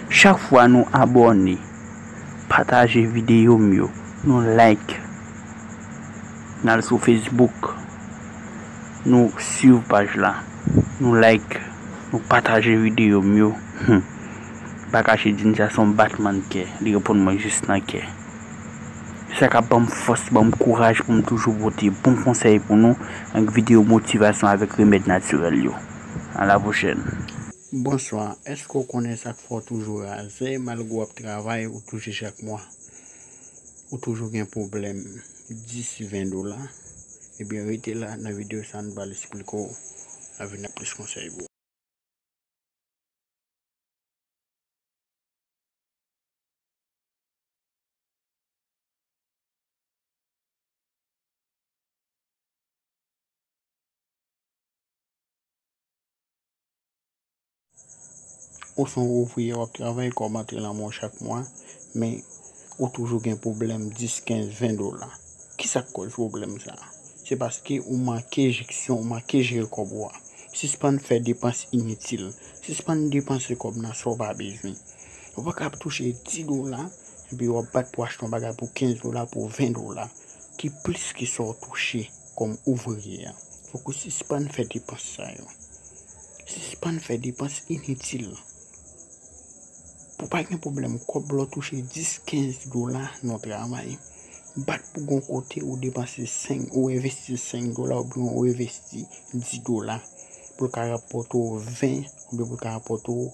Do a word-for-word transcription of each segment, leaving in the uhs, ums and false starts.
Chak fwa nou abòne, pataje videyo m yo, nou like, n al sou Facebook, nou swiv paj la, nou like, nou pataje videyo m yo. Hmm. Pa kache di n sa se yon batman kè, li reponn mwen jis nan kè. Sa k ap ban m fòs, ban m kouraj pou m toujou pote bon konsèy pou nou ak videyo motivasyon avèk remèd natirèl yo. A la pwochèn. Bonswa, èske w konnen sa k fè w toujou razè, malgre w ap travay, ou touche chak mwa? Ou toujou gen pwoblèm dis, ven dola? Ebyen, rete la, nan videyo sa a, nou pral esplike w, n a vin ak plis konsèy pou ou. Ou se yon ouvriyè, w ap travay, kòb antre nan men w chak mwa, men ou toujou gen pwoblèm dis, kenz, ven dola. Kisa k kòz pwoblèm sa a? Se paske ou manke jeksyon, ou manke jere kòb ou a. Sispann fè depans initil. Sispann depanse kòb nan sa w pa bezwen. Ou pa ka ap touche dis dola, epi w ap bat pou achte yon bagay pou kenz dola, pou ven dola, ki plis ke sa w touche kòm ouvriyè a. Fòk ou sispann fè depans sa yo. Sispann fè depans initil. Pou pa gen pwoblèm kòb, lè w touche dis, kenz dola nan yon travay, bat pou gon kote ou depanse senk, ou envesti senk dola oubyen ou envesti dis dola pou l ka rapòte w ven, oubyen pou l ka rapòte w,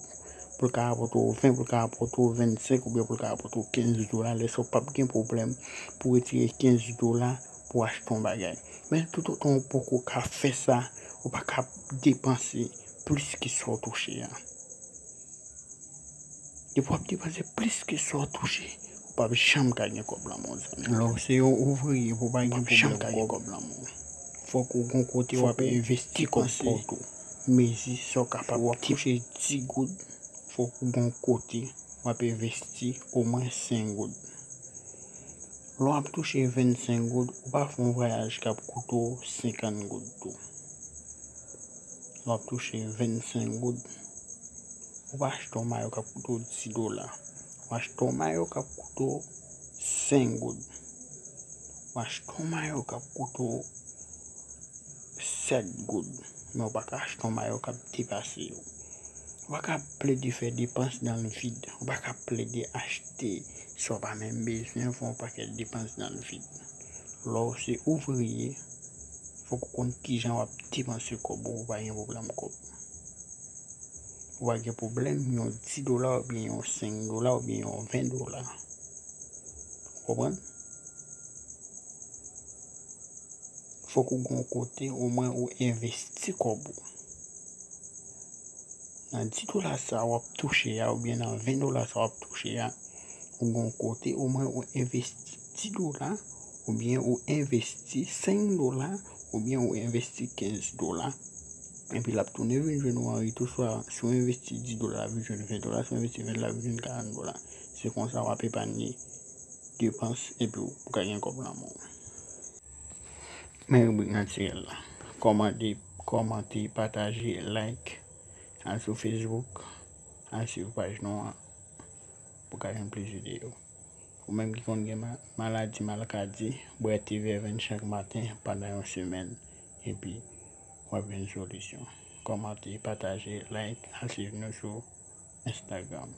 pou l ka rapòte w ven, pou l ka rapòte w vennsenk, oubyen pou l ka rapòte w kenz dola. Lè sa w p ap gen pwoblèm pou retire kenz dola pou achte yon bagay. Men toutotan w poko ka fè sa, ou pa ka depanse plis ke sa w touche a. Depi w ap depanse plis ke sa w touche, ou p ap janm ka gen kòb lan men w, zanmi. Lè w se yon ouvriye, pou w pa gen pwoblèm kòb lan men w, fòk ou gon kote w ap envesti kòb pa w tou. Mezi sa w kapab. W ap touche dis goud, fòk ou gon kote w ap envesti omwen senk goud. Lè w ap touche vennsenk goud, ou pa fè yon vwayaj k ap koute w senkant goud tou. Lè w ap touche vennsenk goud, ou pa achte yon mayo k ap koute w dis dola. Ou achte yon mayo k ap koute w senk goud. Ou achte yon mayo k ap koute w sèt goud. Men ou pa ka achte yon mayo k ap depase yo. Ou pa ka plede fè depans dans le vide. Ou pa ka plede achte sa w pa menm bezwen, fè yon pakèt depans dans le vide. Lè w se ouvriye, fòk ou konn kijan w ap depanse kòb ou pou w pa gen pwoblèm kòb. Ou pa gen pwoblèm yon dis dola oubyen yon senk dola oubyen yon ven dola. Ou konprann? Fòk ou gon kote omwen ou envesti kòb ou. Nan dis dola sa w ap touche a, oubyen nan ven dola sa w ap touche a, ou gon kote omwen ou envesti dis dola, oubyen ou envesti senk dola, oubyen ou envesti kenz dola. Epi l ap tounen vin jwenn ou an retou, swa si w envesti dis dola, l ap vin jwenn ven dola, si w envesti ven dola, l ap vin jwenn karant dola. Se konsa w ap epanye depans epi w ka gen kòb lan men w. Men ribrik natirèl la. Kòmante, kòmante, pataje, like. Al sou Facebook, al swiv paj nou an pou w ka jwenn plis videyo. Ou menm ki konn gen ma-, maladi malkadi, bwè te vèvenn chak maten pandan yon semèn, epi w ap jwenn solisyon. Kòmante, pataje, like, al swiv nou sou Instagram.